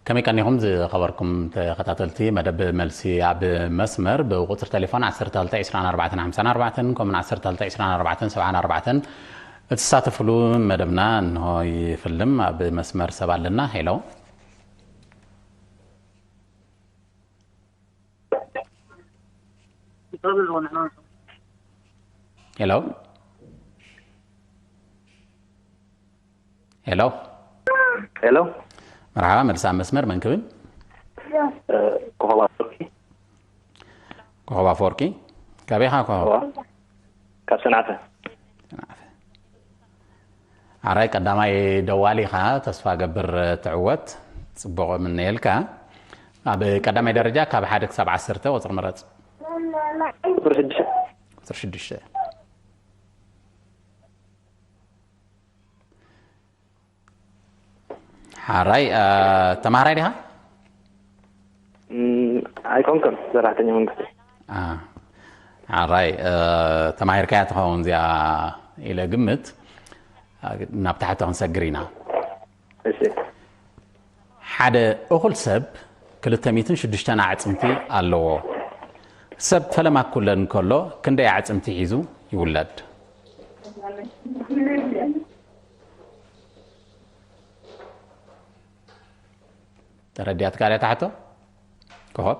ከመይ ቀኒኹም ዝኸበርኩም ተኸታተልቲ መደብ መልሲ ኣብ መስመር? ብቁፅሪ ቴሌፎን ዓሰርተ ክልተ ዕስራን ኣርባዕተን ሓምሳን ኣርባዕተን ከምኡን ዓሰርተ ክልተ ዕስራን ኣርባዕተን ሰብዓን ኣርባዕተን እትሳተፍሉ መደብና እንሆ ይፍልም። ኣብ መስመር ሰብ ኣለና። ሄሎ። ሄሎ። ሄሎ። ሄሎ። መርሓባ፣ መልሲ ኣብ መስመር፣ መን ክብል? ኮኸብ ኣፈወርቂ። ኮኸብ ኣፈወርቂ። ካበይ ኢኻ ኮኸብ? እዋ። ካብ ሰንዓፈ። ሰንዓፈ። ኣራይ ቀዳማይ ደዋሊ ኢኻ፣ ተስፋ ገብር ትዕወት። ጽቡቕ ምነየልካ። ኣብ ቀዳማይ ደረጃ ካብ ሓደ ክሳብ ዓሰርተ ቁጽሪ ምረጽ። ቁጽሪ ሽዱሽተ። ቁጽሪ ሽዱሽተ። ሓራይ፣ እ፣ ተማሃራይ ዲኻ? እም፣ ኣይኮንኩን፣ ሰራሕተኛ መንግስቲ። አ፣ ሓራይ፣ እ፣ ተማሂርካያ ትኸውን እዚኣ ኢለ ግምት። እ፣ ናብ ታሕቲ ክንሰግር ኢና። እሺ። ሓደ እኹል ሰብ ክልተ ሚእትን ሽዱሽተን ኣዕጽምቲ ኣለዎ። ሰብ ፈለማ ክውለድ እንከሎ ክንደይ ኣዕጽምቲ ሒዙ ይውለድ? ተረዲኣትካ ድያ እታ ሕቶ? ኮኾብ?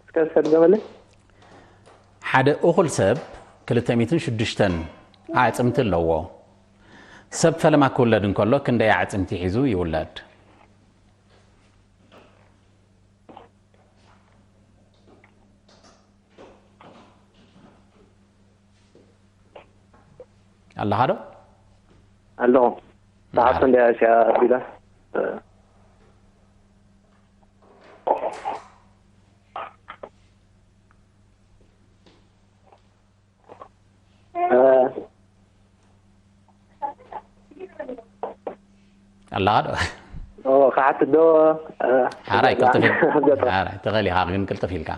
እስከ እስከ ድገመለይ። ሓደ እኹል ሰብ ክልተ ሚእትን ሽዱሽተን ኣዕጽምቲ ኣለዎ። ሰብ ፈለማ ክውለድ እንከሎ ክንደይ ኣዕጽምቲ ሒዙ ይውለድ? ኣለኻ ዶ? ኣለኹ። ሰዓት ክንደይ እያ ኣቢላ? እ። እ። ኣለኻ ዶ? ኦ፣ ክሓትት ዶ? እ፣ ሓራይ ቅልጥፍ ኢል-፣ ኣብ ገጠር። ሓራይ ትኽእል ኢኻ፣ ግን ቅልጥፍ ኢልካ።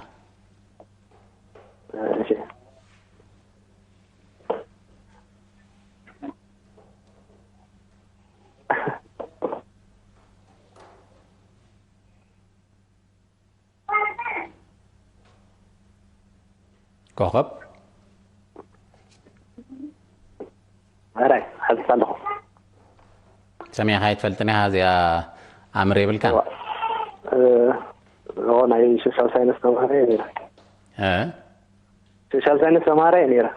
እሺ። ኮኸብ? ኣራይ፣ ሓዝስ ኣለኹ። ሰሚዕኻ ኣይትፈልጥን ኢኻ፣ እዚኣ ኣምር የብልካን። እዋ፣ እ፣ ኦ፣ ናይ ሶሻል ሳይንስ ተማሃሪ እየ ነይረ። እ? ሶሻል ሳይንስ ተማሃሪ እየ ነይረ።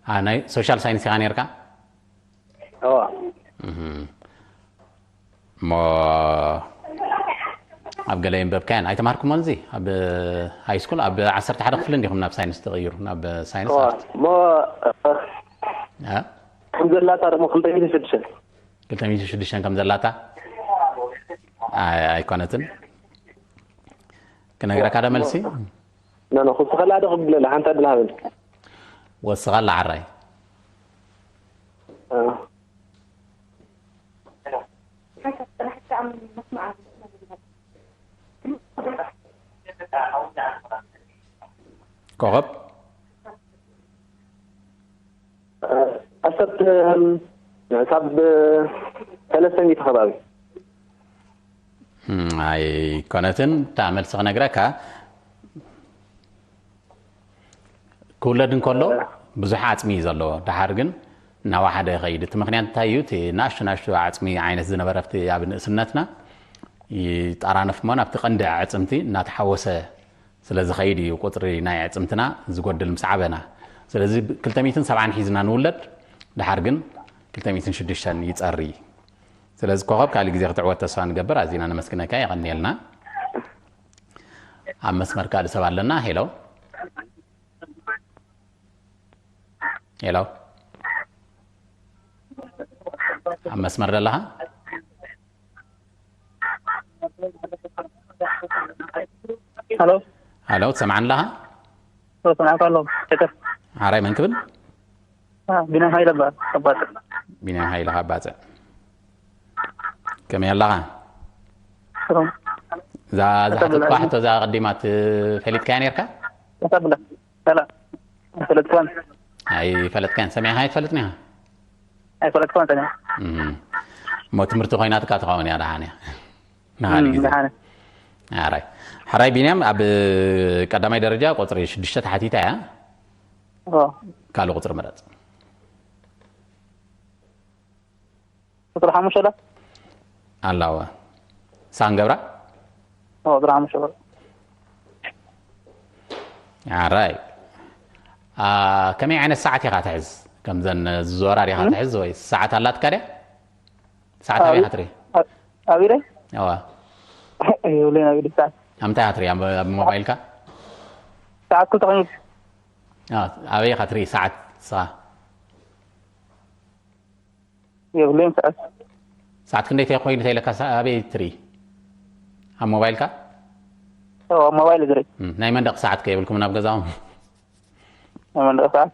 አ፣ ናይ ሶሻል ሳይንስ ኢኻ ነይርካ? እዋ። እህ። እሞ ኣብ ገለ የንበብካያን ኣይተማሃርኩሞን? እዚ ኣብ ሃይ ስኩል ኣብ ዓሰርተ ሓደ ክፍሊ እንዲኹም ናብ ሳይንስ ትቕይሩ፣ ናብ ሳይንስ እዋ። ኣርት? እሞ፣ እ፣ እ? ከም ዘላታ ደሞ ክልተ ሚእቲ ሽዱሽተ። ክልተ ሚእቲ ሽዱሽተ ከም ዘላታ? ኣይ፣ ኣይኮነትን። ክነግረካ ዶ መልሲ? ኖ፣ ኖ፣ ክውስኸላ ዶ ክብለላ? ሓንታ ድላ ሃበኒ። ወስኸላ ዓራይ። እ። ኮኸብ? እ፣ ዓሰርተ፣ እም፣ ሳብ ሰለስተ ሚእቲ ከባቢ። እም፣ ኣይኮነትን። እታ መልሲ ክነግረካ፣ ክውለድ እንከሎ ብዙሕ ዓጽሚ እዩ ዘለዎ። ደሓር ግን እናወሓደ ይኸይድ። እቲ ምኽንያት እንታይ እዩ? እቲ ናሽቱ ናሽቱ ዓጽሚ ዓይነት ዝነበረ ኣብቲ ኣብ ንእስነትና ይጠራነፍ እሞ ናብቲ ቀንዲ ኣዕጽምቲ እናተሓወሰ ስለ ዝኸይድ እዩ ቁጽሪ ናይ ኣዕጽምትና ዝጎድል ምስ ዓበና። ስለዚ ብ-፣ ክልተ ሚእትን ሰብዓን ሒዝና ንውለድ፣ ደሓር ግን ክልተ ሚእትን ሽዱሽተን ይጸሪ። ስለዚ ኮኸብ ካልእ ግዜ ክትዕወት ተስፋ ንገብር። ኣዚና ነመስግነካ፣ የቐንየልና። ኣብ መስመር ካልእ ሰብ ኣለና። ሄሎ። ሄሎ። ኣብ መስመር ደለኻ? ሃሎ። ሃሎ፣ ትሰምዓኒ ኣለኻ? ሃሎ፣ ሰማዕካ ኣለኹ። ሸከር። ሓራይ መን ክብል? አ፣ ቢንያም ሃይለ እበሃል፣ ካብ ባጽዕ። ቢንያም ሃይለ ካብ ባጽዕ። ከመይ ኣለኻ? ሰላም። እዛ ዝሓተትኳ ሕቶ እዛ ቀዲማ ትፈሊጥካያ ነርካ? እታ ብላ። ሰላ። ኣይፈለጥክዋን። ኣይፈለጥካያን። ሰሚዕኻ ኣይትፈልጥን ኢኻ? ኣይፈለጥኩን ጸኒሐ። እም። እሞ ትምህርቲ ኮይናትካ ትኸውን እያ፣ ደሓን እያ። ንኻልእ እም፣ ግዜ። ደሓን። ሓራይ። ሓራይ ቢንያም፣ ኣብ ቀዳማይ ደረጃ ቁጽሪ ሽዱሽተ ተሓቲታ እያ። ኦ። ካልእ ቁጽሪ ምረጽ። ቁጽሪ ሓሙሽተ ዶ? ኣላወ። ሳን ገብራ? ኦ፣ ቁጽሪ ሓሙሽተ ቁጽሪ። ሓራይ። አ፣ ከመይ ዓይነት ሰዓት ኢኻ ትሕዝ? ከምዘን ዝዞራ ዲኻ እም? ትሕዝ ወይ ሰዓት ኣላትካ ድያ? ሰዓት ኣበይ ኣበይ? ኢኻ ትርኢ? ኣብ-፣ ኣብ ኢደይ? እዋ። የብለይን ኣብ ኢደይ ሰዓት። ኣብ ምንታይ ኢኻ ትርኢ? ኣብ፣ ኣብ ሞባይልካ? ሰዓት ክልተ ኮይኑ። አ፣ ኣበይ ኢኻ ትርኢ ሰዓት ንስኻ? የብለይን ሰዓት። ሰዓት ክንደይ ተኮይኑ ተይለካ ሰ-፣ ኣበይ ትርኢ? ኣብ ሞባይልካ? ኦ፣ ኣብ ሞባይል ዝርኢ። እም፣ ናይ መንደቕ ሰዓት ከ የብልኩም ናብ ገዛኹም? ናይ መንደቕ ሰዓት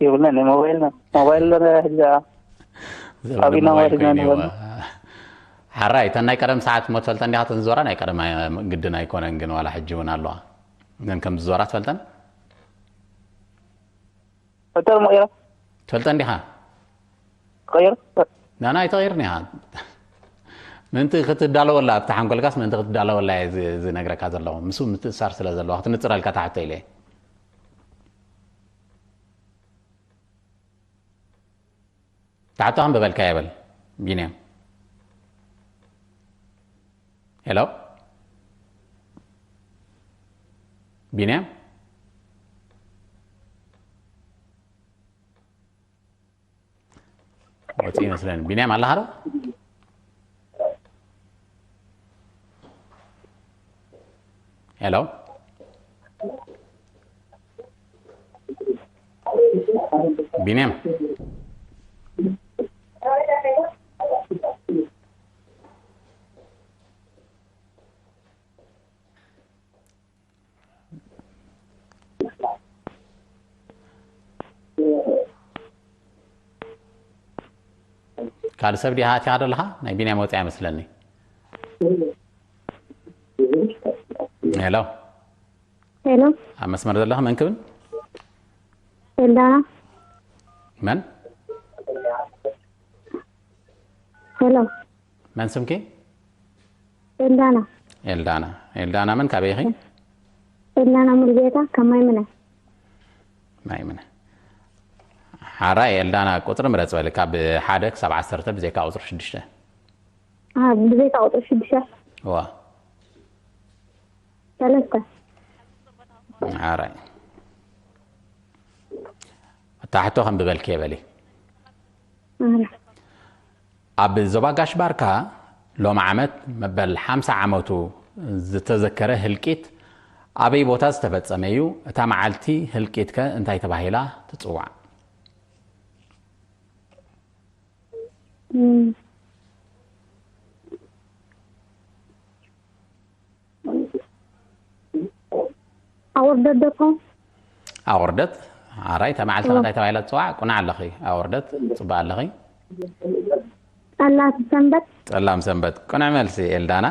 የብልናን፣ ናይ ሞባይልና። ሞባይል ሕጂ ዘመነ ኣብ ኢድና ሞባይል ማለት ኮይኑ እዩ። ኢና። ሓራይ፣ እተን ናይ ቀደም ሰዓት እሞ ትፈልጠን ዲኻ? እተን ዝዞራ ናይ ቀደም ኣይ-፣ ግድን ኣይኮነን፣ ግን ዋላ ሕጂ እውን ኣለዋ። እዘን ከም ዝዞራ ትፈልጠን? ፈጠር መቐየር። ትፈልጠን ዲኻ? ቀየር። ናና ኣይተቐይርን ኢኻ። ምእንቲ ክትዳለወላ፣ ኣብቲ ሓንጎልካስ ምእንቲ ክትዳለወላ እየ ዝ-፣ ዝነግረካ ዘለኹ። ምስኡ ምትእስሳር ስለ ዘለዎ፣ ክትንጽረልካ እታ ሕቶ ኢለ እየ። እታ ሕቶ ከንብበልካ እየ በል፣ ቢንያም። ሄሎ? ቢንያም? ወፂኡ ይመስለኒ። ቢንያም ኣለኻ ዶ? ሄሎ? ቢንያም? ካልእ ሰብ ዲኻ ኣቲኻ ዘለኻ? ናይ ቢንያም ወፂኣ ይመስለኒ። ሄሎ። ሄሎ። ኣብ መስመር ዘለኻ መን ክብል? ኤልዳና። መን? ሄሎ። መን ስምኪ? ኤልዳና። ኤልዳና። ኤልዳና መን፣ ካበይ ኢኺ? ኤልዳና ሙሉጌታ፣ ካብ ማይምነ። ማይምነ። ሓራይ ኤልዳና፣ ቁጽሪ ምረጽ በሊ፣ ካብ ሓደ ክሳብ ዓሰርተ ብዘይካ ቁጽሪ ሽዱሽተ። አ፣ ብዘይካ ቁጽሪ ሽዱሽተ? እዋ። ሰለስተ። ሓራይ። እታ ሕቶ ከንብበልኪ እየ በሊ። ኣረ። ኣብ ዞባ ጋሽ ባርካ ሎሚ ዓመት መበል ሓምሳ ዓመቱ ዝተዘከረ ህልቂት ኣበይ ቦታ ዝተፈጸመ እዩ? እታ መዓልቲ ህልቂት ከ እንታይ ተባሂላ ትጽዋዕ? እም። ኣወርደት ዶ ትኸውን? ኣወርደት፣ ኣራይ፣ እታ መዓልቲ እወ። እንታይ ተባሂላ ትጽዋዕ? ቁናዕ ኣለኺ። ኣወርደት፣ ጽቡቕ ኣለኺ። ጸላም ሰንበት። ጸላም ሰንበት። ቁኑዕ መልሲ ኤልዳና።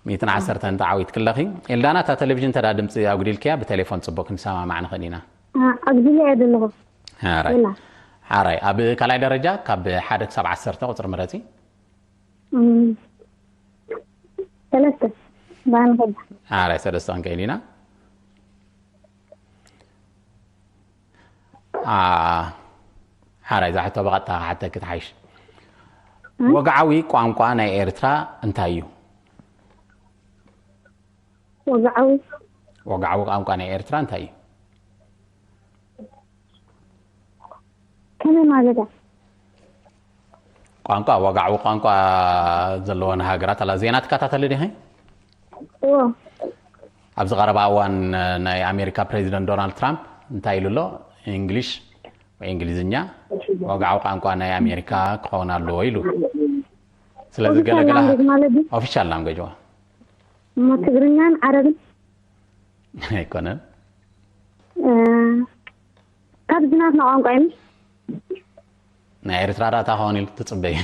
ሚእትን ዓሰርተን ተዓዊትኪ ኣለኺ። ኤልዳና፣ እታ ቴሌቪዥን እንተ ደኣ ድምጺ ኣጉዲልክያ፣ ብቴሌፎን ጽቡቕ ክንሰማማዕ ንኽእል ኢና። አ-፣ ኣጉዲለ እየ ዘለኹ። ኣራይ። ኤላ። ኣራይ፣ ኣብ ካልኣይ ደረጃ ካብ ሓደ ክሳብ ዓሰርተ ቁጽሪ ምረጺ። እም፣ ሰለስተ። ባን ኸዳ። ኣራይ፣ ሰለስተ ክንከይድ ኢና። አ፣ ሓራይ፣ እዛ ሕቶ ብቐጥታ ክሓተኪ ትሓይሽ። እ? ወግዓዊ ቋንቋ ናይ ኤርትራ እንታይ እዩ? ወግዓዊ? ወግዓዊ ቋንቋ ናይ ኤርትራ እንታይ እዩ? ከመይ ማለት እያ? ቋንቋ፣ ወግዓዊ ቋንቋ ዘለወን ሃገራት ኣላ። ዜና ትከታተሊ ዲኺ? እዎ። ኣብዚ ቀረባ እዋን ናይ ኣሜሪካ ፕሬዚደንት ዶናልድ ትራምፕ እንታይ ኢሉ ኣሎ? እንግሊሽ ወይ እንግሊዝኛ ወግዓዊ ቋንቋ ናይ ኣሜሪካ ክኸውን ኣለዎ ኢሉ። ስለዚ ኦፊሻል ገለገለ ላንጉጅ ማለት ድዩ? ኦፊሻል ላንጉጅ፣ እዋ። እሞ ትግርኛን ዓረብን? ኣይኮነን። እ፣ ካብዚ ናትና ቋንቋ እዩ። ናይ ኤርትራ ዳታ ኸውን ኢልክ ትጽበይ?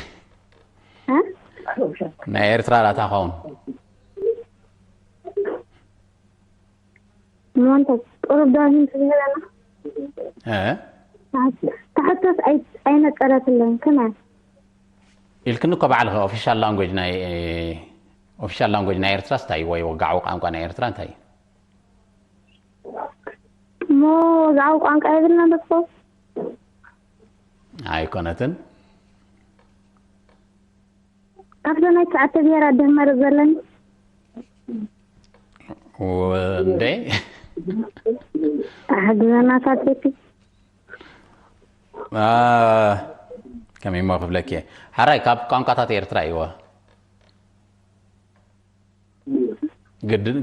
እ? ናይ ኤርትራ ዳታ ኸውን። እሞ እንታይ ቁሩብ ዶ ሂንት ዝህበና? እ? ታሕቶስ ኣይ-፣ ኣይ- መጠረትለን ከመይ? ኢልክኒ እኮ ባዕልኺ። ኦፊሻል ላንጉጅ ናይ ኦፊሻል ላንጉጅ ናይ ኤርትራስ እንታይ እዩ? ወይ ወግዓዊ ቋንቋ ናይ ኤርትራ እንታይ እዩ? እሞ ወግዓዊ ቋንቋ የብልና ደቆ? ኣይኮነትን። ካብዞ ናይ ትሽዓተ ብሄራት ደመር ዘለኒ እንዴ? ኣሕግዘና ሳትቤቲ። ከመይ እሞ ክብለኪ እየ? ሓራይ ካብ ቋንቋታት ኤርትራ እይወ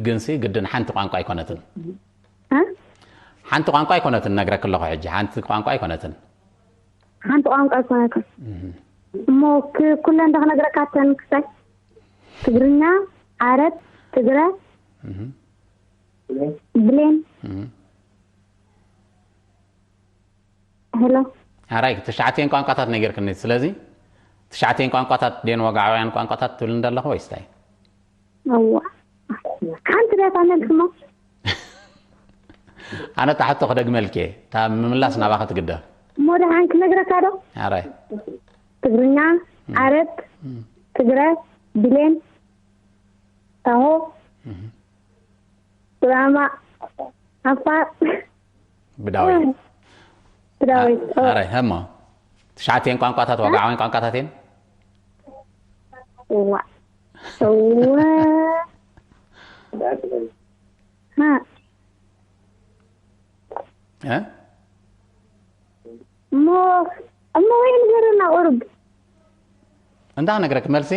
ግንሲ ግድን ሓንቲ ቋንቋ ኣይኮነትን። ሓንቲ ቋንቋ ኣይኮነትን ነግረክ ኣለኹ ሕጂ። ሓንቲ ቋንቋ ኣይኮነትን። ሓንቲ ቋንቋ ኣይኮነትን። እሞ ኩለን ዶ ክነግረካ? ተን ክሳይ ትግርኛ፣ ዓረብ፣ ትግረ፣ ብሌን። ሄሎ። ኣራይ ትሽዓተን ቋንቋታት ነጊርክኒ። ስለዚ ትሽዓተን ቋንቋታት ደን ወግዓውያን ቋንቋታት ትብል እንደለኹ ወይስ እንታይ? እዋ ሓንቲ ዳታ መልስሞ ኣነ ታሕቶ ክደግመልኪ እየ። እታ ምምላስ ናባኸ ትግደፍ። እሞ ደሓን ክነግረካ ዶ? ኣራይ ትግርኛ፣ ዓረብ፣ ትግረ፣ ብሌን፣ ታሆ፣ ራማ፣ ዓፋር፣ ብዳዊት ብዳዊት። ኣራይ። እሞ ትሽዓተን ቋንቋታት ወግዓውያን ቋንቋታት እየን። እዋ እወ ሃ እ እሞ እሞ ወይ ንገረና ቁሩብ። እንታይ ክነግረክ? መልሲ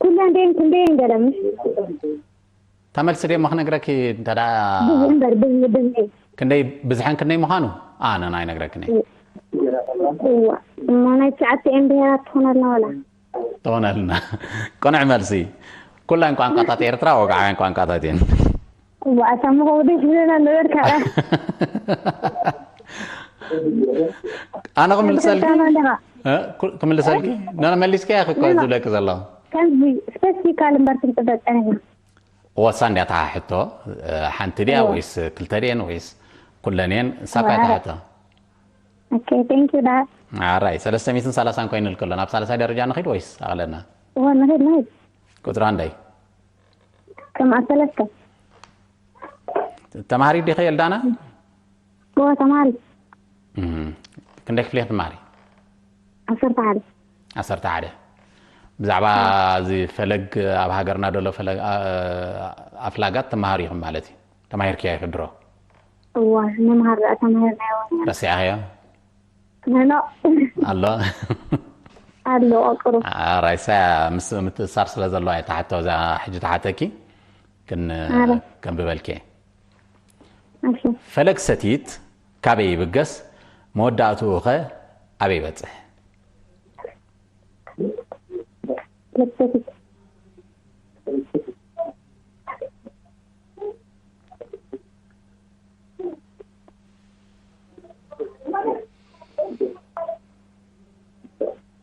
ኩለን ደን ክንደየን ገለ ምሽ እታ መልሲ ደሞ ክነግረኪ እንተ ደኣ ብዙ እምበር ብዙ ብዙ ክንደይ ብዝሐን ክንደይ ምዃኑ ኣነ ኣይነግረክን እየ። እዋ እሞ ናይ ትሽዓተ ኤን ብሄራት ትኾነልና ወላ ትኾነልና። ቅኑዕ መልሲ። ኩለን ቋንቋታት ኤርትራ ወግዓውያን ቋንቋታት እየን። እዋ ኣታ ምኾ ደስ ዝብለና ነበርካ። ኣነ ክምልሰልኪ ተማን ደኻ እ? ኩ- ክምልሰልኪ ነ መሊስካ እኮ ዝብለኪ ዘለኹ። ከምዚ ስፐሲፊካል እምበር ክንፅበ ፀኒሕና። ወሳ እንድያ ተሓሕቶ። እ፣ ሓንቲ ድያ ወይስ ክልተ ድየን ወይስ ኩለን እየን? ሳብ ካይ ተሓቶ። ኦኬ ቴንክ ዩ ዳር። ኣራይ ሰለስተ ሚእትን ሰላሳን ኮይኑ ልክሎ ናብ ሳልሳይ ደረጃ ንኺድ ወይስ ኣቕለና? እወ ንኺድ ንኺድ። ቁፅራ እንደይ? ከም ኣብ ሰለስተ። ተማሃሪ ዲኺ ኤልዳና? እወ ተማሪ። እም፣ ክንደይ ክፍሊ ኢኺ ትማሃሪ? ዓሰርተ ሓደ። ዓሰርተ ሓደ። ብዛዕባ እዚ ፈለግ ኣብ ሃገርና ዘሎ ፈለግ ኣ- ኣፍላጋት ተማሃሪ ኢኹም ማለት እዩ። ተማሂርክያ ኢኺ ድሮ? እዋ ንምሃር ደኣ ተማሂርናዮ። ረሲዕኽዮ? ኖ ኣሎ። ኣሎ ቁሩብ። ራይሳ ምስ ምትእሳር ስለ ዘለዋ እየ ተሓቶ እዛ ሕጂ ተሓተኪ ክን ኣረ። ከንብበልኪ እየ። እሺ ፈለግ ሰቲት ካበይ ይብገስ? መወዳእትኡ ኸ ኣበይ ይበጽሕ? ለሰቲት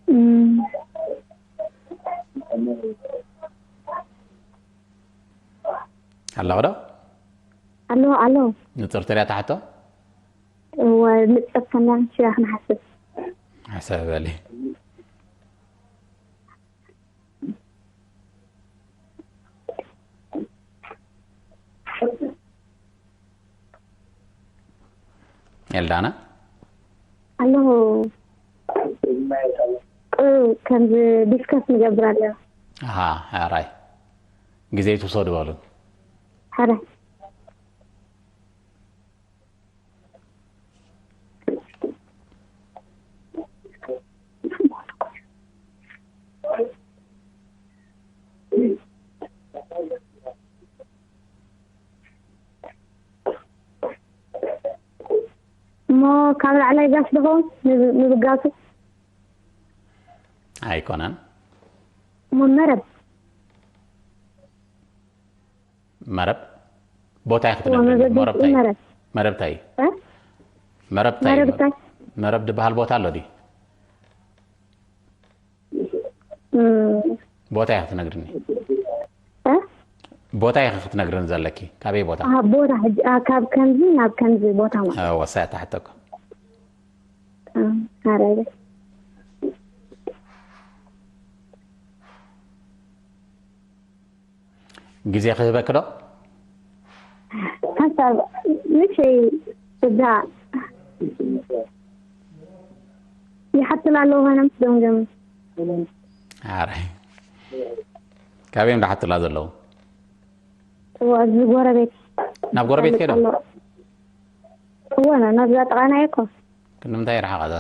እም፣ ኣለኹ ዶ? ኣሎ ኣሎ። ንጽርቲ ድያ ትሓቶ? እወ ንጽርቲ እና ሽያ ክንሓስብ። ሕሰብ በሊ። ኤልዳና ኣለኹ። እ፣ ከምዚ ዲስከስ ንገብር ኣለና። ኣሃ ኣራይ ግዜ ትውሰዱ በሉ። ሓደ እሞ ካብ ላዕላይ ጋሽ ድኸውን ምብ- ምብጋሱ ኣይኮነን። እሞ መረብ መረብ ቦታ ኢኺ ትነግርኒ። መረብ መረብ እንታይ እዩ? መረብ። መረብ እንታይ እዩ? እ? መረብ እንታይ እዩ? መረብ እንታይ? መረብ ዝበሃል ቦታ ኣሎ ድዩ? እም፣ ቦታ ኢኺ ክትነግርኒ። እ? ቦታ ኢኺ ክትነግርኒ ዘለኪ። ካበይ ቦታ? አ፣ ቦታ ሕጂ አ፣ ካብ ከምዚ ናብ ከምዚ ቦታ ማለት ወሳያ ታሕተኩ። እ፣ ሓራይ። ግዜ ክህበኪ ዶ? ሓሳብ ንእሽተይ እዛ ይሓትላ ኣለዉ ኮይኖም ትደምደሙ። ኣራይ፣ ካበዮም ዝሓትላ ዘለዉ? እዋ፣ እዚ ጎረቤት ናብ ጎረቤት ከይዶም? እዋ፣ ናብዛ ጥቓና እኮ። ክንምንታይ ይረሓቕ እዛ?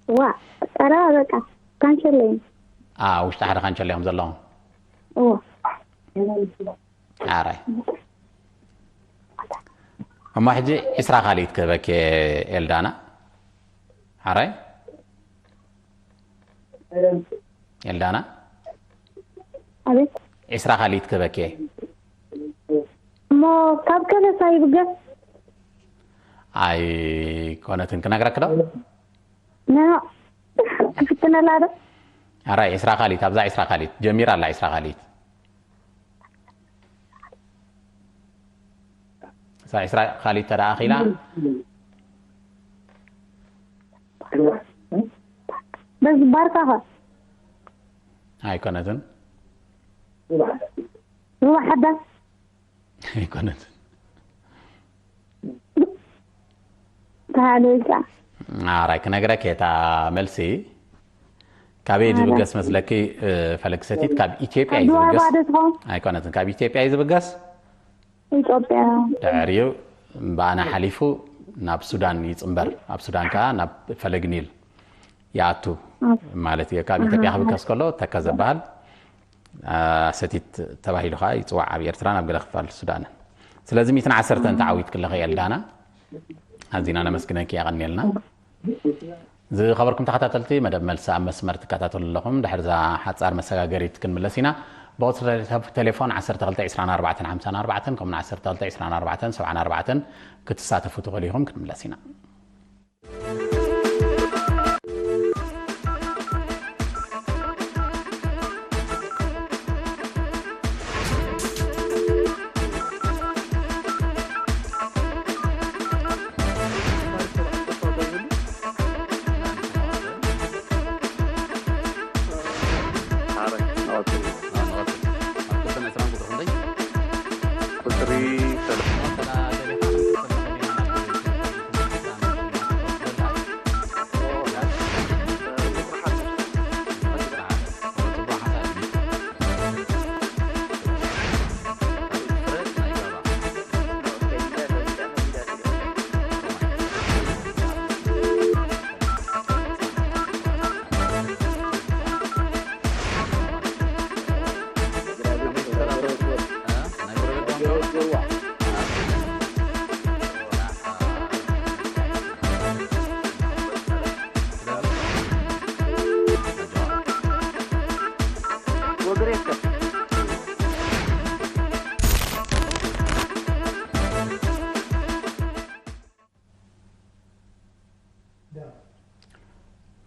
እዋ፣ ቀረባ በቃ ካንሸለይ። ኣ፣ ውሽጢ ሓደ ካንሸለይ እዮም ዘለዉ። እዋ። ኣራይ። እሞ ሕጂ ዕስራ ካልኢት ክህበኪ ኤልዳና። ኣራይ? ኤልዳና? ኣቤት። ዕስራ ካልኢት ክህበኪ እየ። እሞ ካብ ከለሳ ይብገስ። ኣይኮነትን፣ ክነግረኪ ዶ? ኖ፣ ክፍትነላ ዶ? ኣራይ፣ ዕስራ ካልኢት፣ ኣብዛ ዕስራ ካልኢት ጀሚራ ኣላ። ዕስራ ካልኢት፣ እዛ ዕስራ ካልኢት ተደኣ ኣኺላ። በዚ ባርካ ኸ? ኣይኮነትን። ሩባ ሓዳስ? ኣይኮነትን። ተሃለልካ። ኣራይ፣ ክነግረኪ እየ እታ መልሲ። ካበይ ዝብገስ መስለኪ? እ፣ ፈለግ ሰቲት ካብ ኢትዮጵያ እዩ ኣዲዋ ዝብገስ። ባዶ ትኸውን? ኣይኮነትን፣ ካብ ኢትዮጵያ እዩ ዝብገስ። ኢትዮጵያ። ድሕሪኡ ብኣና ሓሊፉ ናብ ሱዳን ይጽንበር። ኣብ ሱዳን ከኣ ናብ ፈለግ ኒል ይኣቱ ማለት እዩ። ካብ ኢትዮጵያ ክብገስ ከሎ ተከዘ በሃል፣ አ፣ ሰቲት ተባሂሉ ከኣ ይጽዋዕ ኣብ ኤርትራን ኣብ ገለ ክፋል ሱዳንን። ስለዚ ሚእትን ዓሰርተን ተዓዊትኪ ኣለኺ ኤልዳና። ኣዚና ነመስግነኪ፣ የቐንየልና። ዝኸበርኩም ተኸታተልቲ መደብ መልሲ ኣብ መስመር ትከታተሉ ኣለኹም። ድሕሪ እዛ ሓጻር መሰጋገሪት ክንምለስ ኢና። ብቁጽሪ ቴሌፎን ዓሰርተ ክልተ ዕስራን ኣርባዕተን ሓምሳን ኣርባዕተን ከምኡን ዓሰርተ ክልተ ዕስራን ኣርባዕተን ሰብዓን ኣርባዕተን ክትሳተፉ ትኽእሉ ኢኹም። ክንምለስ ኢና። ቁጽሪ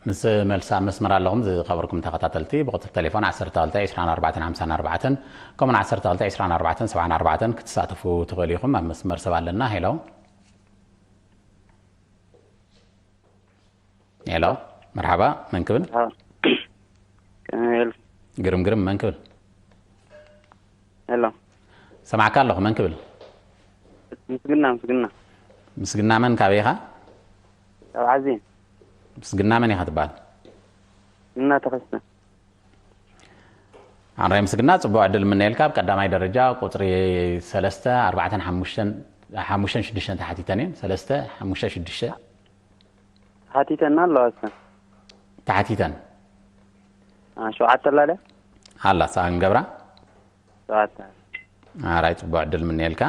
ምስ መልሲ ኣብ መስመር ኣለኹም ዝኸበርኩም ተኸታተልቲ፣ ብቁጽሪ ቴሌፎን ዓሰርተ ክልተ ዕስራን ኣርባዕተን ሓምሳን ኣርባዕተን ከምኡን ዓሰርተ ክልተ ዕስራን ኣርባዕተን ሰብዓን ኣርባዕተን ክትሳተፉ ትኽእሉ ኢኹም። ኣብ መስመር ሰብ ኣለና። ሄሎ። ሄሎ፣ መርሓባ፣ መን ክብል? መርሓባ። ከመይ ውዒልኩም? ግርም ግርም፣ መን ክብል? ሄሎ። ሰማዕካ ኣለኹ፣ መን ክብል? ምስግና፣ ምስግና። ምስግና መን፣ ካበይ ኢኻ? ካብ ዓዜን። ምስግና መን ኢኻ ትበሃል? ምስግና ተኸስተ። ኣንራይ ምስግና፣ ጽቡቕ ዕድል ምነየልካ። ኣብ ቀዳማይ ደረጃ ቁጽሪ ሰለስተ፣ ኣርባዕተን ሓሙሽተን፣ ሓሙሽተን ሽዱሽተን ተሓቲተን እየን። ሰለስተ፣ ሓሙሽተ፣ ሽዱሽተ። ተሓቲተና ኣለዋ እሰን። ተሓቲተን። አ፣ ሸውዓተ ኣላ ድያ? ኣላ፣ ሰኣን ገብራ። ሸውዓተ። ኣራይ፣ ጽቡቕ ዕድል ምነየልካ።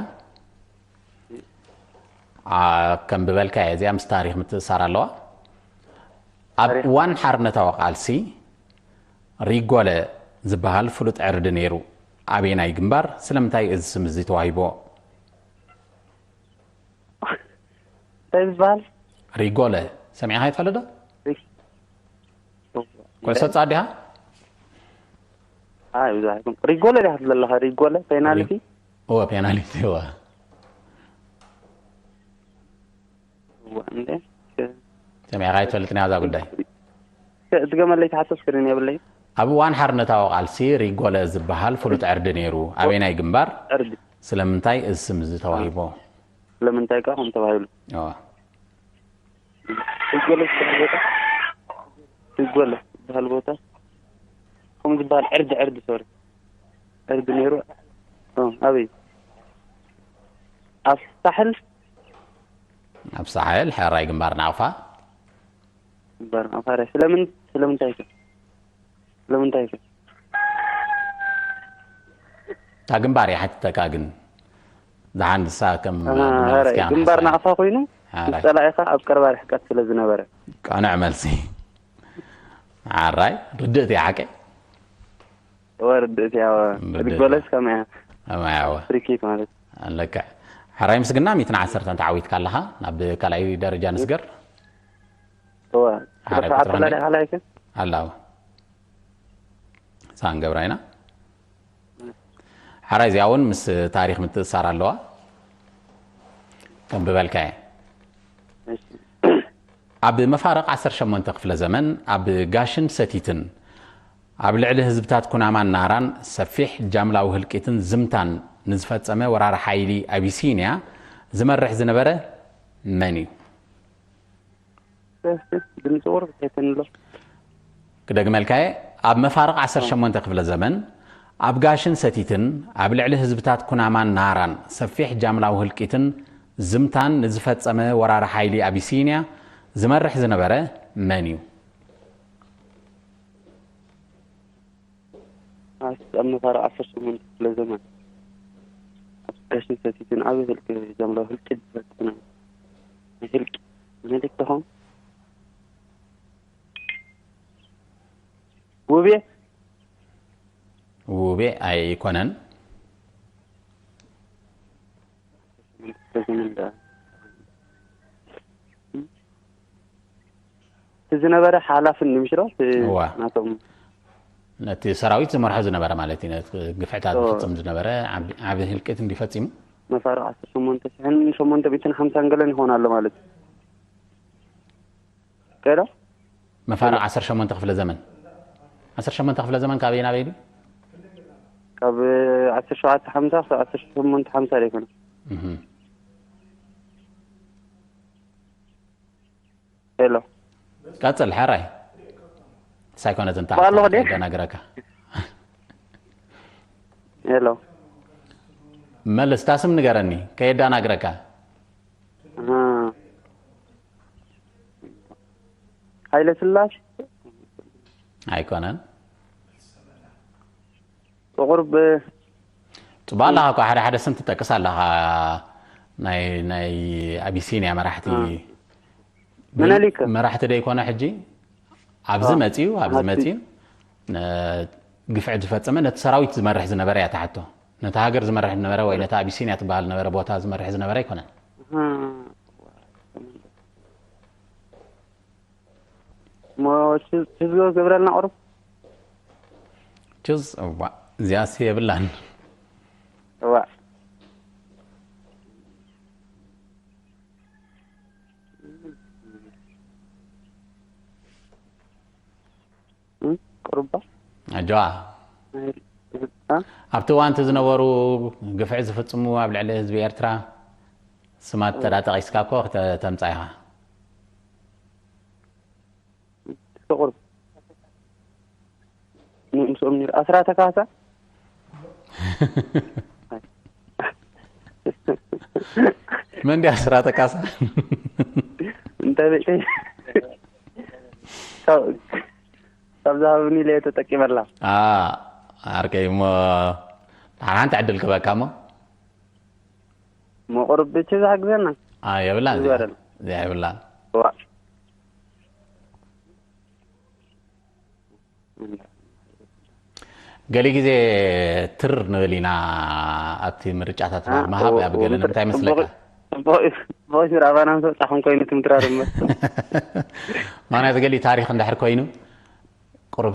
አ፣ ከም ብበልካ እየ፣ እዚኣ ምስ ታሪኽ ምትእሳር ኣለዋ። ኣብ ታሪኽ። እዋን ሓርነታዊ ቃልሲ ሪጎለ ዝበሃል ፍሉጥ ዕርዲ ነይሩ። ኣበየናይ ግንባር? ስለምንታይ እዚ ስም እዚ ተዋሂብዎ? እንታይ ዝበሃል? ሪጎለ ሰሚዕኻ ይትፈልጥ ዶ? ሪክ-፣ ኩዕሶ ጻ ዲኻ? ኣይ፣ ብዙሕ ኣይኮን። ሪጎለ ዲኻ ትብል ዘለኻ? ሪጎለ ፔናልቲ? እወ፣ ፔናልቲ፣ እወ። እወ፣ እንዴ? ሰሚዕኻ ኣይትፈልጥን እያ እዛ ጉዳይ። ድገመለይ፣ ተሓቶ ስክሪን የብለይ። ኣብ እዋን ሓርነታዊ ቃልሲ ሪጎለ ዝበሃል ፍሉጥ ዕርዲ ነይሩ። ኣበይናይ ግንባር? ዕርዲ ስለምንታይ እዚ ስም እዚ ተዋሂቦ? ስለምንታይ ከ ከም ተባሂሉ እዋ። ሪጎለ ዝበሃል ቦታ ሪጎለ ዝበሃል ቦታ ከም ዝበሃል ዕርዲ ዕርዲ ሶሪ ዕርዲ ነይሩ። እ፣ ኣበይ ኣብ ሳሕል ኣብ ሳሕል ሕራይ ግንባር ናቕፋ። ግንባር ናቕፋ። ስለምን ስለምንታይ ከ ስለምንታይ ከ እታ ግንባር ይሓትተካ ግን ደሓን ንሳ ከም ኣሃ፣ ግንባር ናቕፋ ኮይኑ ሓራይ። ጸላኢኻ ኣብ ቀረባ ርሕቀት ስለ ዝነበረ ቀንዕ መልሲ። ሓራይ ርድእቲ ሓቀ ወርድ እቲያ ርድእቲ። ሪጎለስ ከመያ ኣማያወ ፍሪኪክ ማለት ኣለካ። ሓራይ ምስግና ሚትን ዓሰርተን ተዓዊትካ ኣለኻ። ናብ ካልኣይ ደረጃ ንስገር። እዋ ሓራይ ስርዓት ቁጥሪ ተላዲ ክንደይ? ሓላይከ ኣላው ሳን ገብራ ኢና። ሓራይ እዚኣ እውን ምስ ታሪኽ ምትእሳር ኣለዋ። ከም ብበልካየ ኣብ መፋርቕ ዓሰርተ ሸሞንተ ክፍለ ዘመን ኣብ ጋሽን ሰቲትን ኣብ ልዕሊ ህዝብታት ኩናማን ናራን ሰፊሕ ጃምላዊ ህልቂትን ዝምታን ንዝፈጸመ ወራር ሓይሊ ኣቢሲንያ ዝመርሕ ዝነበረ መን እዩ? ድምፂ ቁሩብ ሄተንሎ ክደግመልካየ ኣብ መፋርቕ ዓሰርተ ሸሞንተ ክፍለ ዘመን ኣብ ጋሽን ሰቲትን ኣብ ልዕሊ ህዝብታት ኩናማን ናራን ሰፊሕ ጃምላዊ ህልቂትን ዝምታን ንዝፈጸመ ወራሪ ሓይሊ ኣቢሲንያ ዝመርሕ ዝነበረ መን እዩ? ኣብ መፋርቕ ዓሰርተ ሸሞንተ ክፍለ ዘመን ኣብ ጋሽን ሰቲትን ዓብዪ ህልቂ ጃምላዊ ህልቂ ዝፈፀመ ህልቂ መን ይኸውን? ውቤ ውቤ ኣይኮነን። ክፍለ ዘመን ዳ እቲ ዝነበረ ሓላፍን ንምሽሮ እቲ እዋ። ናቶም ነቲ ሰራዊት ዝመርሖ ዝነበረ ማለት እዩ። ነቲ ግፍዕታት እዎ። ዝፍጽም ዝነበረ ዓቢ- ዓቢ ህልቂት እንዲፈጺሙ መፋርቕ ዓሰርተ ሸሞንተ ሽሕን ሸሞንተ ሚእትን ሓምሳን ገለን ይኾን ኣሎ ማለት እዩ። ከይዶ መፋርቕ ዓሰርተ ሸሞንተ ክፍለ ዘመን ዓሰርተ ሸሞንተ ክፍለ ዘመን ካበይ ናበይ ድዩ? ካብ ዓሰርተ ሸውዓተ ሓምሳ ክሳብ ዓሰርተ ሸሞንተ ሓምሳ ዶ ይኮነ? እህ። ሄሎ ቀጽል ሓራይ ሳይኮነት እንታ ባሎ ኸደ? ደናግረካ ሄሎ መልስ ታስም ንገረኒ ከየዳናግረካ ኣሃ። ሃይለ ስላሴ ኣይኮነን። ብቁርብ ጽቡቅ ኣለኻ እኮ ሓደ ሓደ ስም ትጠቅስ ኣለኻ። ናይ ናይ ኣቢሲንያ መራሕቲ አ። መነሊክ። መራሕቲ ዶ ይኮነ ሕጂ ኣብዚ አ። መጺኡ ኣብዚ መራሕቲ። መጺኡ ነ- ግፍዒ ዝፈጸመ ነቲ ሰራዊት ዝመርሕ ዝነበረ እያ ትሓቶ። ነቲ ሃገር ዝመርሕ ዝነበረ ወይ ነቲ ኣቢሲንያ ትበሃል ዝነበረ ቦታ ዝመርሕ ዝነበረ ኣይኮነን። ኣሃ። ሞ ህዝቢ ገብረልና ቁሩብ ችዝ እዋ እዚኣስ የብላን። እዋ ቁሩባ ኣጆዋ ኣብቲ እዋንቲ ዝነበሩ ግፍዒ ዝፍጽሙ ኣብ ልዕሊ ህዝቢ ኤርትራ ስማት ተዳጠቂስካ እኮ ክተ- ተምጻእ ኢኻ። ቁሩብ ንምስኦም ነይሩ ኣስራተ ካሳ መን ድያ ኣስራተ ካሳ? እንተ ቤተይ ካብ- ካብ ዝሃብኒ ኢለ ተጠቂመላ። ዓርከይ እሞ ሓንቲ ዕድል ክበካ እሞ መቁርብ ብቻ ዝሓግዘና የብላን ዝበረን እዚኣ የብላን። ዋ ገሊ ግዜ ትር ንብል ኢና ኣብቲ ምርጫታት ምሃብ ኣብ ገለ ንምንታይ መስለካ? ብቆይ ስራ ኣባና ምስ በጻኹም ኮይኑ ትምትራር እምበር ማንያቱ ገሊ ታሪክ እንድሕር ኮይኑ ቁሩብ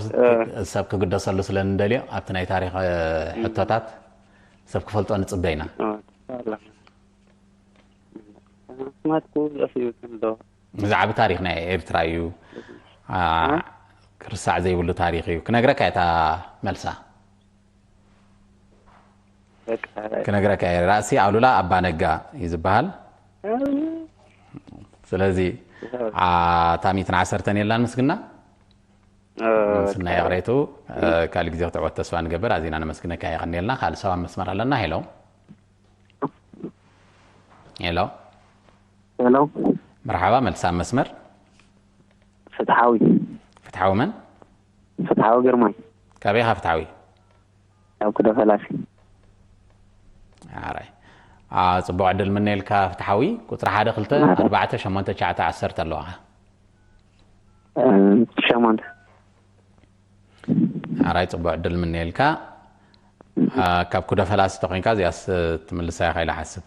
ሰብ ክግደሰሉ ስለ ንደልዮ ኣብቲ ናይ ታሪክ ሕቶታት ሰብ ክፈልጦ ንጽበ ኢና። ስማትኩ ዘፍዩ እንዶ እዚ ዓቢ ታሪኽ ናይ ኤርትራ እዩ። ኣ፣ እ? ክርሳዕ ዘይብሉ ታሪኽ እዩ። ክነግረካ እየ እታ መልሳ። በቃ፣ ክነግረካ እየ። ራእሲ ኣሉላ ኣባ ነጋ እዩ ዝበሃል። እ? ስለዚ፣ እ። ኣ፣ እታ ሚእትን ዓሰርተን የላን ምስግና? እ፣ ምስና በቃ። ይቕሬቱ፣ እ፣ ካልእ ግዜ ክትዕወት ተስፋ ንገብር። ኣዚና ነመስግነካ፣ የቐንየልና። ካልእ ሰብ ኣብ መስመር ኣለና። ሄሎ። ሄሎ። ሄሎ። መርሓባ፣ መልሳ መስመር። ፍትሓዊ። ፍትሓዊ መን? ፍትሓዊ ግርማይ። ካበይ ኢኻ ፍትሓዊ? ካብ ኩዶ ፈላሲ። ኣራይ። ኣ፣ ጽቡቕ ዕድል ምነየልካ ፍትሓዊ። ቁጽሪ ሓደ፣ ክልተ፣ ኣራይ። ኣርባዕተ፣ ሸሞንተ፣ ትሽዓተ፣ ዓሰርተ ኣለዋኻ። እ፣ ሸሞንተ። ኣራይ፣ ጽቡቕ ዕድል ምነየልካ። ኣ፣ ካብ ኩዶ ፈላሲ ተኾይንካ እዚኣስ ትምልሳ ኢኻ ኢለ ሓስብ።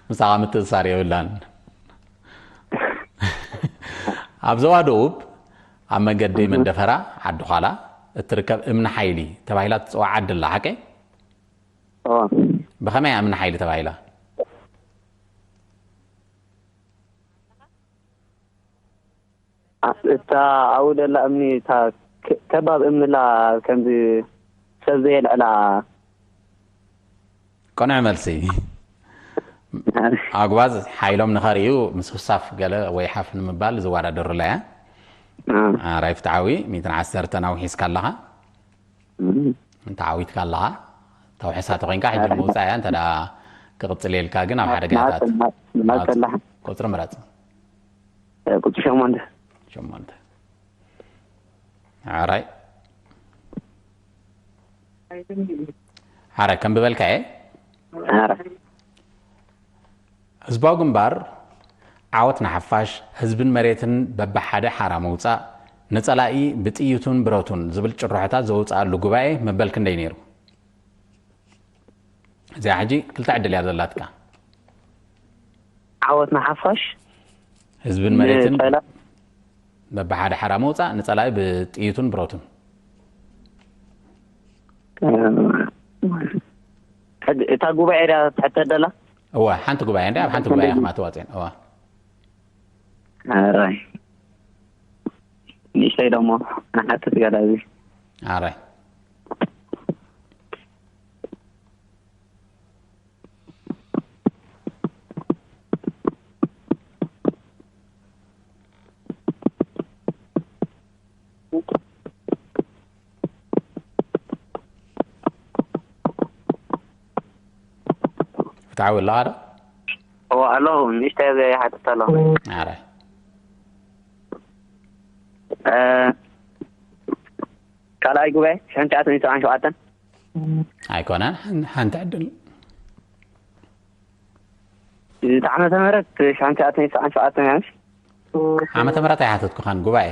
ምሳኻ ምትእሳር የብላን። ኣብ ዞባ ደቡብ ኣብ መንገዲ እህ። መንደፈራ ዓዲ ዃላ እትርከብ እምኒ ሓይሊ ተባሂላ ትጽዋዕ ዓዲ ኣላ፣ ሓቀይ? እዋ። ብኸመይ እያ እምኒ ሓይሊ ተባሂላ? ኣ-፣ እታ ኣብኡ ደላ እምኒ፣ እታ ከ-፣ ከባብ እምኒ ላ ከምዚ ሰብ ዘየልዕላ። ቅኑዕ መልሲ። ኣጉባዝ ሓይሎም ንኸርእዩ ምስ ህሳፍ ገለ ወይ ሓፍ ንምባል ዝወዳደሩላ እያ። እ። ኣራይ ፍትሓዊ፣ ሚእትን ዓሰርተን ኣውሒስካ ኣለኻ። እም። ተዓዊትካ ኣለኻ። ተውሕሳ ተኾይንካ ሕጂ ኣረ። ምውጻእ እያ፣ እንተ ደኣ ክቕጽል የልካ ግን ኣብ ሓደጋታት። መዓልቲ፣ መዓልቲ፣ መዓልቲ ኣላ። ቁጽሪ ምረጽ። እ፣ ቁጽሪ ሸሞንተ። ሸሞንተ። ሓራይ። ሓራይ፣ ከም ብበልካ እየ። ኣረ። ህዝባዊ ግንባር ዓወት ንሓፋሽ፣ ህዝብን መሬትን በብሓደ ሓራ ምውጻእ፣ ንጸላኢ ብጥይቱን ብረቱን ዝብል ጭርሖታት ዘውጽኣሉ ጉባኤ መበል ክንደይ ነይሩ? እዚኣ ሕጂ ክልተ ዕድል እያ ዘላትካ። ዓወት ንሓፋሽ፣ ህዝብን መሬትን ንጸላ- በብሓደ ሓራ ምውጻእ፣ ንጸላኢ ብጥይቱን ብረቱን። ሕድ-፣ እታ ጉባኤ ድያ ትሕተት ደላ? እወ፣ ሓንቲ ጉባኤ እንድያ፣ ኣብ ሓንቲ ጉባኤ ኢኹም ኣተዋፅኤን። እወ። ኣራይ። ንእሽተይ ደሞ ንሓትት ገላ እዚ። ኣራይ። ፍትሓዊ ኣለኻ ዶ? እወ ኣለኹ፣ ንእሽተይ ዘይሓትት ኣለኹ። ኣረ። እ፣ ካልኣይ ጉባኤ ሽሕን ትሽዓተ ሚእትን ሰብዓን ሸውዓተን። ኣይኮነን፣ ሓን-፣ ሓንቲ ዕድል። እቲ ዓመተ ምህረት ሽሕን ትሽዓተ ሚእትን ሰብዓን ሸውዓተን እያ፣ ምሽ? ዓመተ ምህረት ኣይሓተትኩኻን፣ ጉባኤ።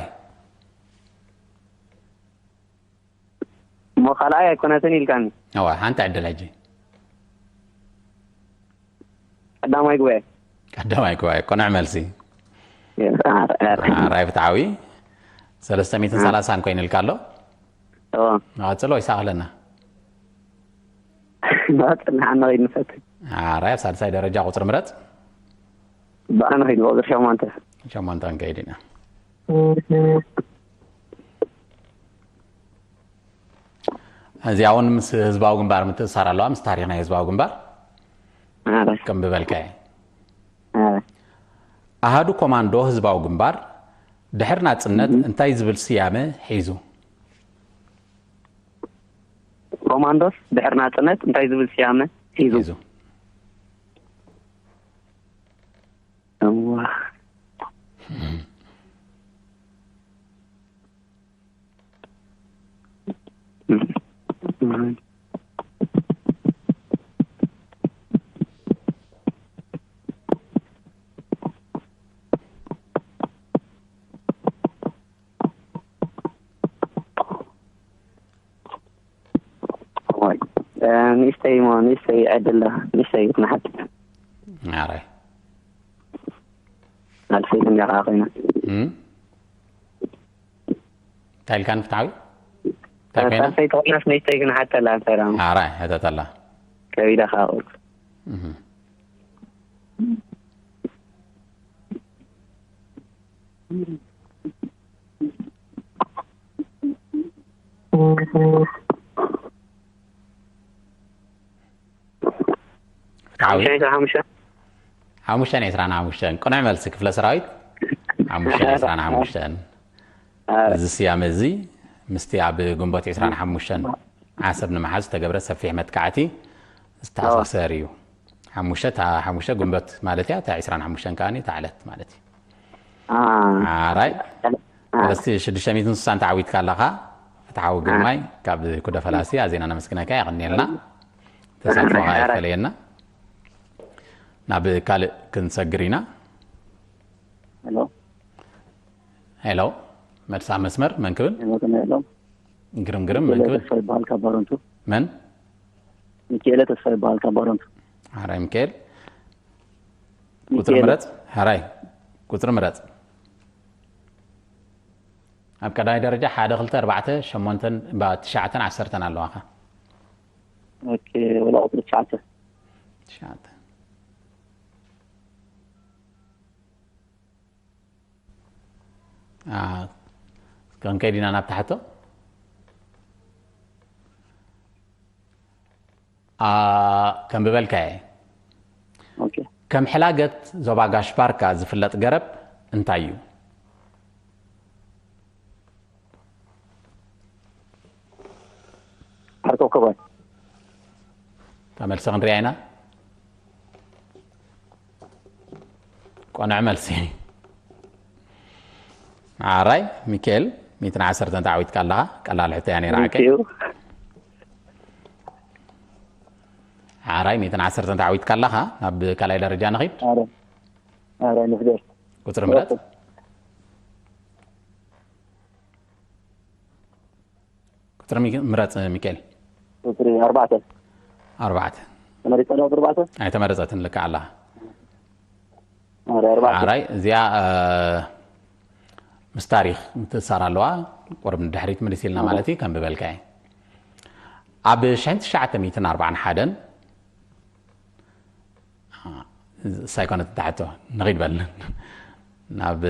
እሞ ካልኣይ ኣይኮነትን ኢልካኒ። እዋ፣ ሓንቲ ዕድል ሕጂ። ቀዳማይ ጉባኤ። ቀዳማይ ጉባኤ፣ ቅኑዕ መልሲ። ኣረ፣ ኣረ። ኣራይ ፍትሓዊ። ሰለስተ ሚእትን ሰላሳን ኮይኑ ኢልካ ኣሎ። እዎ። ንቐጽል ወይስ ኣኽለና? ንቐጽል፣ ንሓና ከይድ ንፈትን። ኣራይ፣ ኣብ ሳልሳይ ደረጃ ቁጽሪ ምረጽ። ብኣና ከይድ፣ ቁጽሪ ሸሞንተ። ሸሞንተ ክንከይድ ኢና። እዚኣ እውን ምስ ህዝባዊ ግንባር ምትእሳር ኣለዋ፣ ምስ ታሪኽ ናይ ህዝባዊ ግንባር። ኣረ። ከም ብበልካየ። ኣረ። ኣሃዱ ኮማንዶ ህዝባዊ ግንባር ድሕሪ ናጽነት እም። እንታይ ዝብል ስያመ ሒዙ? ኮማንዶስ ድሕሪ ናጽነት እንታይ ዝብል ስያመ ሒዙ? ሒዙ። እዋ። እዋይ፣ እ፣ ንእሽተይ እሞ፣ ንእሽተይ ዕድል፣ ንእሽተይ ክንሓት። ኣረ። ኣልፈይት እንዲያ ከዓ ኮይና። እም? እንታይ ኢልካን ፍትሓዊ? እንታይ ኮይና? ኣልፈይት ኮይናስ ንእሽተይ ክንሓተላ፣ ሰላም። ኣረ፣ ሕተተላ። ከቢዳ ከዓ ቁርብ። እህ። ፍትሓዊ? ሓሙሽተ ሓሙሽተ ሓሙሽተን ዕስራን ሓሙሽተን። ቅኑዕ መልሲ ክፍለ ሰራዊት። ሓሙሽተን ዕስራን ሓሙሽተን። እዚ ስያመ እዚ ምስቲ ኣብ ግንቦት ዕስራን ሓሙሽተን ዓሰብ ንምሓዝ ዝተገብረ ሰፊሕ መጥቃዕቲ ዝተኣሳሰር እዩ። ሓሙሽተ እታ ሓሙሽተ ግንቦት ማለት እያ፣ እታ ዕስራን ሓሙሽተን ከኣ እታ ዕለት ማለት እዩ። ኣራይ ሰለስተ ሽዱሽተ ሚእትን ስሳን ተዓዊትካ ኣለኻ። ፍትሓዊ ግርማይ ካብ ኩደ ፈላሲ ኣዜና ነመስግነካ፣ የቐንየልና። ተሳትፎኻ ኣይፈለየና። ናብ ካልእ ክንሰግር ኢና። ሄሎ ሄሎ፣ መልሳ መስመር መን ክብል? ሄሎ ሄሎ ግርም ግርም መን ክብል? ተስፋ ይበሃል ካብ ባረንቱ። መን? ሚካኤለ ተስፋ ይበሃል ካብ ባረንቱ። ሓራይ ሚካኤል። ቁፅሪ ምረፅ። ሓራይ ቁፅሪ ምረፅ። ኣብ ቀዳማይ ደረጃ ሓደ ክልተ ኣርባዕተ ሸሞንተን ባ ትሽዓተን ዓሰርተን ኣለዋኻ። ኦኬ ወላ ቁፅሪ ትሽዓተ። ትሽዓተ። አ፣ ክንከይድ ኢና ናብ ትሓቶ። አ፣ ከም ብበልካየ ኦኬ ከም ሕላገት ዞባ ጋሽ ባርካ ዝፍለጥ ገረብ እንታይ እዩ? ዓርኮ ከባይ ተመልሰ ክንሪኣ ኢና። ቆንዕ መልሲ። ሓራይ ሚካኤል ሚእትን ዓሰርተን ተዓዊትካ ኣለኻ። ቀላል ሕቶ እያ ነይራ ዓቀይ። ሓራይ ሚእትን ዓሰርተን ተዓዊትካ ኣለኻ። ናብ ካልኣይ ደረጃ ንኺድ። ኣረ ኣረ ንፍደር ቁፅሪ ምረጥ። ቁፅሪ ሚ- ምረፅ ሚካኤል። ቁፅሪ ኣርባዕተ ኣርባዕተ። ተመሪፀ ዶ ቁፅሪ ኣርባዕተ ኣይተመረፀትን ልክዕ ኣላ። ኣረ ኣርባዕተ ሓራይ እዚኣ እ፣ ምስ ታሪክ ምትእሳር ኣለዋ። ቁርብ ንድሕሪት ምልስ ኢልና ማለት እዩ። ከም ብበልካ እዩ። ኣብ ሽሕን ትሽዓተ ሚእትን ኣርባዓን ሓደን ሳይኮነት ትሓቶ ንኺድ በል ናብ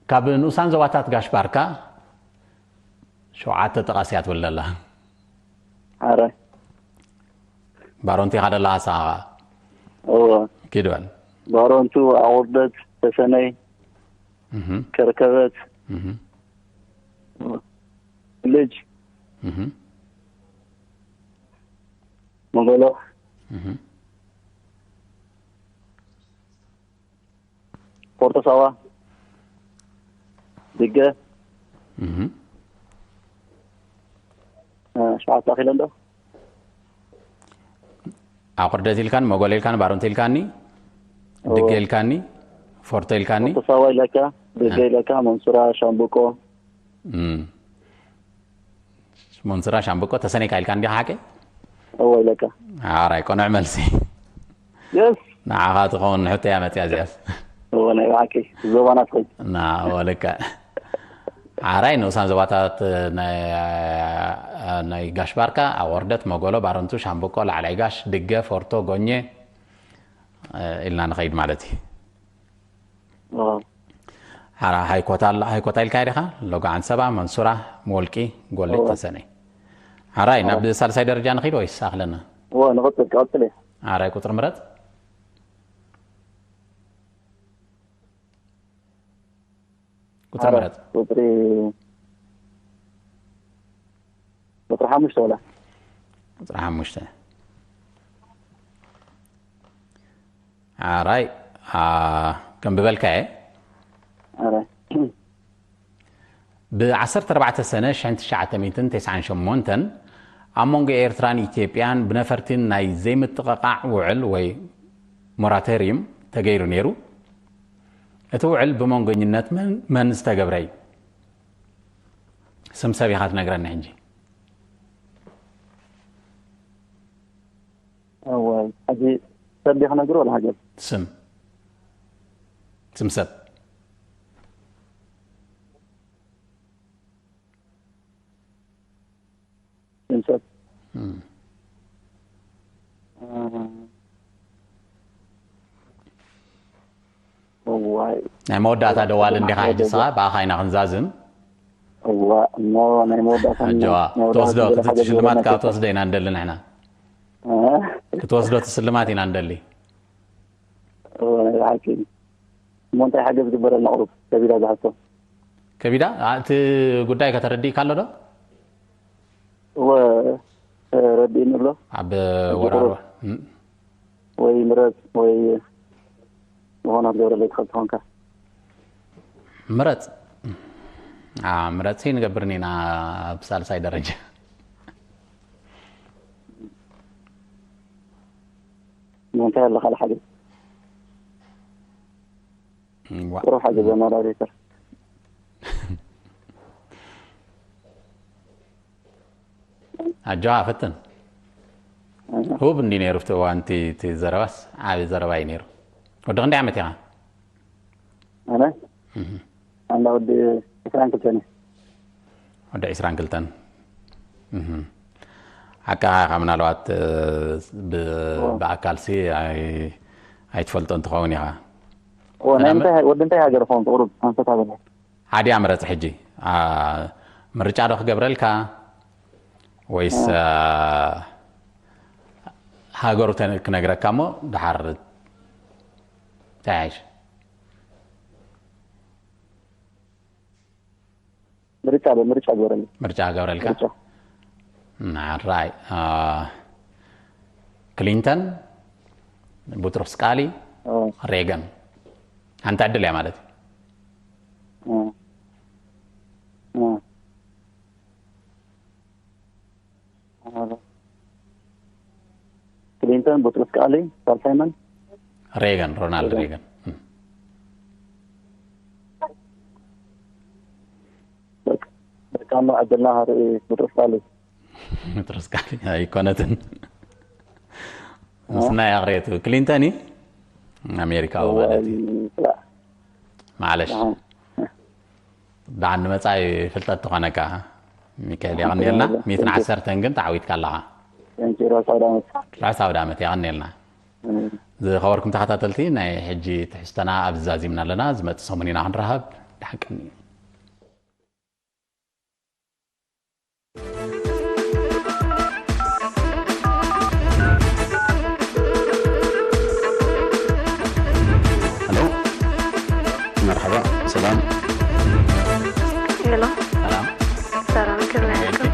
ካብ ንኡሳን ዞባታት ጋሽ ባርካ ሸውዓተ ጥቓስ እያ ትብል ዘላ። ኣረ ባሮንቲ ኢኻ ደለኻ ሳኻ እወ ኪድ በል። ባሮንቱ ኣቑርደት ተሰነይ እህ፣ ከርከበት እህ፣ ልጅ እህ፣ መጎሎ እህ። ፖርቶ ሳዋ ድገ እህ። ሸዓተ ኣኺለን ዶ ኣቑርደት ኢልካን መጎሎ ኢልካን ባሮንቲ ኢልካኒ ድገ ኢልካኒ ፎርቶ ኢልካኒ ፖርቶ ሳዋ ኢለካ ድገ ኢለካ መንሱራ ሻምብቆ እም። መንሱራ ሻምብቆ ተሰነይካ ኢልካ እንዲኻ ሓቂ? እወ ኢለካ ሓራይ ቆንዕ መልሲ። የስ ንዓኻ ትኸውን ሕቶ እያ መፅያ እዚኣስ። እወ ናይ ብሓቂ ዞባና ትኸይ ናወ ልክዕ ሓራይ ንኡሳን ዞባታት ናይ ናይ ጋሽ ባርካ ኣወርደት መጎሎ ባረንቱ ሻምብቆ ላዕላይ ጋሽ ድገ ፎርቶ ጎኘ ኢልና ንኸይድ ማለት እዩ። ሓራ ሃይኮታ ኣሎ ሃይኮታ ኢልካ ዲኻ? ሎጋ ዓንሰባ መንሱራ ሞልቂ ጎሊት ተሰነይ። ሓራይ ናብ ሳልሳይ ደረጃ ንኺድ ወይስ ኣኽለና? እወ ንቐፅል ቀፅል እየ ሓራይ ቁፅሪ ምረፅ። ቁፅሪ ምረፅ። ቁፅሪ ቁፅሪ ሓሙሽተ ወላ ቁፅሪ ሓሙሽተ። ሓራይ ከም ብበልካየ ኣረ ብ ዓሰርተ ኣርባዕተ ሰነ ሽሕን ትሽዓተ ሚእትን ተስዓን ሸሞንተን ኣብ መንጎ ኤርትራን ኢትዮጵያን ብነፈርቲን ናይ ዘይምጥቕቓዕ ውዕል ወይ ሞራቶርዩም ተገይሩ ነይሩ። እቲ ውዕል ብመንጎኝነት መን ዝተገብረ እዩ? ስም ሰብ ኢኻ ትነግረኒ ሕጂ። እወ ሕጂ ሰብ ዲኻ ነግሮ ወላ ሃገር ስም ስም ሰብ ስም ሰብ እዋይ ናይ መወዳእታ ደዋሊ እንዲኻ ሕጂ ንስኻ ብኣኻ ኢና ክንዛዝም። እዋ እሞ ናይ መወዳእታ ኣጆዋ ክትወስዶ ክትሽልማት ካብ ትወስዶ ኢና ንደሊ ንሕና። ክትወስዶ ትስልማት ኢና ንደሊ። ሓቂ እሞ እንታይ ሓገዝ ግበረልና ቁሩብ ከቢዳ ዝሓቶ። ከቢዳ እቲ ጉዳይ ከተረዲእካ ኣሎ ዶ? እወ ረዲእኒ ኣሎ። ኣብ ወራር ወይ ምረፅ ወይ ዝኾነ ክትገብረለይ ትኽእል ትኾንካ። ምረፅ ምረፅ ንገብርን ኢና ኣብ ሳልሳይ ደረጃ። ምንታይ ኣሎ ካልእ ሓገዝ? ጥሩ ሓገዝ ኣማራሪተር። ኣጆኻ ፈትን። ህቡብ እንዲ ነይሩ ኣብቲ እዋን እቲ ዘረባስ ዓቢ ዘረባ እዩ ነይሩ። ወዲ ክንደይ ዓመት ኢኻ? ኣነ ኣንዳ ወዲ ዕስራን ክልተን። ወዲ ዕስራን ክልተን። ሓቃ ኢኻ ምናልባት ብኣካልሲ ኣይትፈልጦ እንትኸውን ኢኻ። ወዲ እንታይ ሃገር ኾን ቁሩብ ኣንፈት ሃገር ሓዲያ ምረፅ ሕጂ ምርጫ ዶ ክገብረልካ ወይስ ሃገሩ ክነግረካ እሞ ድሓር ተያይሽ። ምርጫ ምርጫ ግበረኒ። ምርጫ ገብረልካ። ምርጫ ናራይ ክሊንተን፣ ቡጥሮስ ቃሊ፣ ሬገን። ሓንቲ ዕድል እያ ማለት እዩ። ክሊንተን፣ ቡጥሮስ ቃሊ፣ ሳልሳይ መን? ሬገን፣ ሮናልድ ሬገን። በቃ እሞ ዕድልና ርኢ። ቡጥሮስ ቃሊ። ቡጥሮስ ቃሊ ኣይኮነትን። ምስ ናይ ኣኽሬቱ ክሊንተን እዩ ኣሜሪካዊ ማለት እዩ። ማለሽ ደሓን ንመጻኢ ፍልጠት ትኾነካ። ሚካኤል የቐንየልና። ሚእትን ዓሰርተን ግን ተዓዊትካ ኣለኻ። ርሑስ ኣውደ ዓመት የቐንየልና። ዝኸበርኩም ተኸታተልቲ ናይ ሕጂ ትሕዝቶና ኣብዚ ዛዚምና ኣለና። ዝመጽእ ሰሙን ኢና ክንራኸብ። ደሓን ቀንዩ። ሄሎ መርሓባ ሰላም። ሄሎ ሰላም። ሰላም ከመይ ኣለኩም?